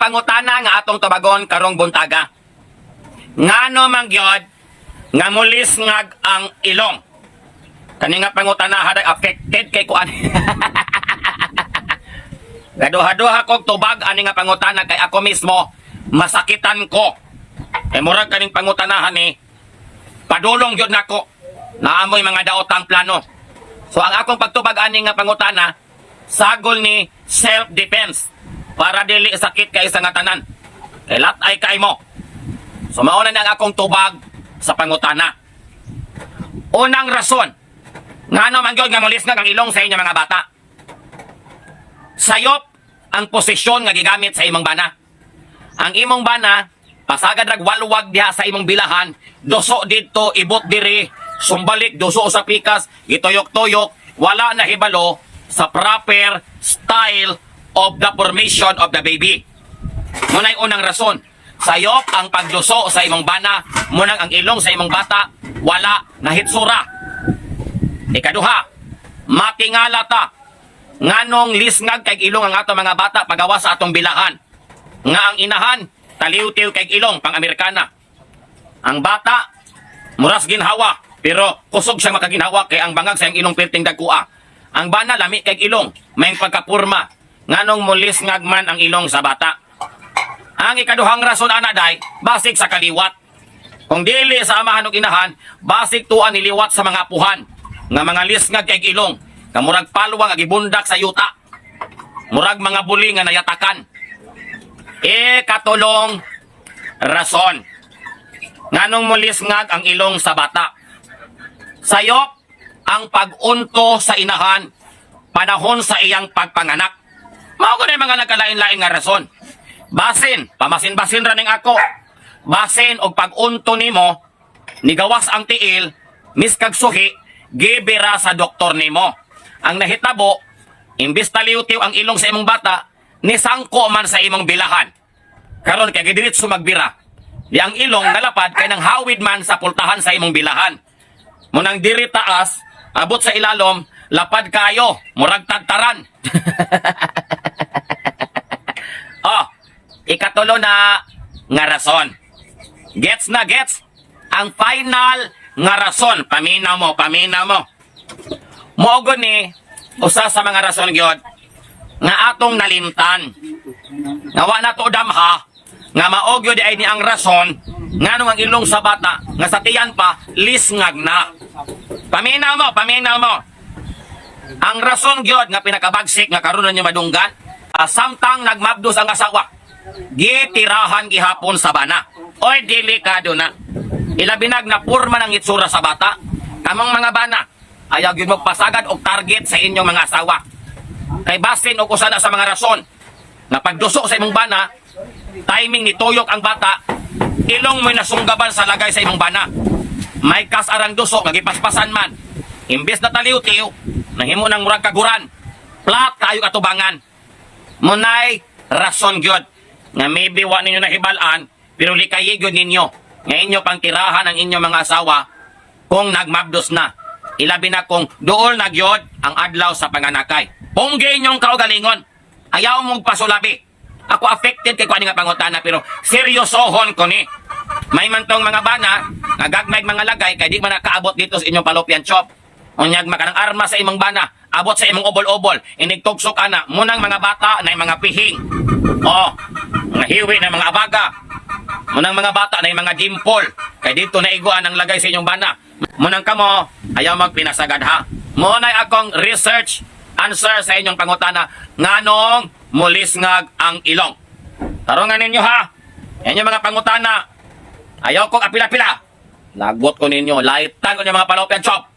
pangutana nga atong tubagon karong buntaga. Ngano man gyud nga mulisngag ang ilong? Kani nga pangutana haday affected kay kuan. Gaduha-duha kog tubag ani nga pangutana kay ako mismo masakitan ko. Eh murag kaning pangutanahan ni padulong gyud nako. Naamoy mga daotang plano. So ang akong pagtubag ani nga pangutana sagol ni self-defense para dili sakit kay sa nga tanan. Kay lat ay kay mo. So mauna na ang akong tubag sa pangutana. Unang rason, ngano man gyud nga molisngag ang ilong sa inyo mga bata? Sayop ang posisyon nga gigamit sa imong bana. Ang imong bana, pasagad rag walwag diha sa imong bilahan, duso didto, ibot diri, sumbalik, duso sa pikas, gituyok-tuyok, wala na hibalo sa proper style of the formation of the baby. Muna'y unang rason. Sayop ang pagduso sa imong bana, munang ang ilong sa imong bata, wala nahitsura. Ikaduha, matingala ta. Nganong lisngag kay ilong ang ato mga bata pagawa sa atong bilahan? Nga ang inahan, taliw-tiw kay ilong pang Amerikana. Ang bata, muras ginhawa, pero kusog siya makaginhawa kay ang bangag sa iyang ilong perting dagkua. Ang bana lami kay ilong, may pagkapurma. Nganong mulisngag man ang ilong sa bata? Ang ikaduhang rason ana day, basig sa kaliwat. Kung dili sa amahan ug inahan, basig tuan niliwat sa mga apuhan nga mga lisngag kay ilong, nga murag palwa nga gibundak sa yuta. Murag mga buli nga nayatakan. Ikatulong rason. Nganong mulisngag ang ilong sa bata? Sayop ang pag-unto sa inahan panahon sa iyang pagpanganak. Mao ko na yung mga nagkalain-lain nga rason. Basin, pamasin-basin ra ning ako. Basin og pag-unto nimo, nigawas ang tiil, miskag suhi, gibira sa doktor nimo. Ang nahitabo, imbis taliw-tiw ang ilong sa imong bata, nisangko man sa imong bilahan. Karon kay gidiretso magbira. Di ang ilong nalapad kay nang hawid man sa pultahan sa imong bilahan. Munang diri taas, abot sa ilalom, lapad kayo, murag tagtaran. Oh, ikatulo na nga rason. Gets na gets? Ang final nga rason, paminaw mo, paminaw mo. Mao ni usa sa mga rason gyud nga atong nalimtan. Nga wa na to damha nga mao gyud ay ni ang rason nganong ang ilong sa bata nga sa tiyan pa lisngag na. Paminaw mo, paminaw mo. Ang rason gyud nga pinakabagsik nga karon ninyo madunggan, samtang nagmabdos ang asawa, gitirahan gihapon sa bana. Oy, delikado na. Ilabinag na purma ng itsura sa bata. Kamong mga bana, ayaw gyud magpasagad og target sa inyong mga asawa. Kay basin og usa na sa mga rason nga pagduso sa imong bana, timing ni tuyok ang bata, ilong mo'y nasunggaban sa lagay sa imong bana. May kasarang duso nga gipaspasan man. Imbes na taliw-tiw, nahimo ng murag kaguran. Plat kayo katubangan. Munay rason gyud nga maybe wa ninyo nahibal-an pero likayi gyud ninyo nga inyo pang tirahan ang inyong mga asawa kung nagmabdos na. Ilabi na kung duol na gyud ang adlaw sa panganakay. Punggi inyong kaugalingon. Ayaw mong pasulabi. Ako affected kay kuan nga pangutana pero seryosohon ko ni. May man tong mga bana nga gagmay mga lagay kay di man nakaabot dito sa inyong fallopian tube. Unyag makanang arma sa imong bana, abot sa imong obol-obol, inig tugsok ana, munang mga bata na mga pihing. Oh, mga hiwi na mga abaga. Munang mga bata na mga dimple. Kay dito na iguan ang lagay sa inyong bana. Munang kamo, ayaw magpinasagad ha. Munay akong research answer sa inyong pangutana nganong mulisngag ang ilong. Tarungan ninyo ha. Yan yung mga pangutana. Ayaw kong apila-pila. Lagot ko ninyo. Laitan ko ninyo mga fallopian tube.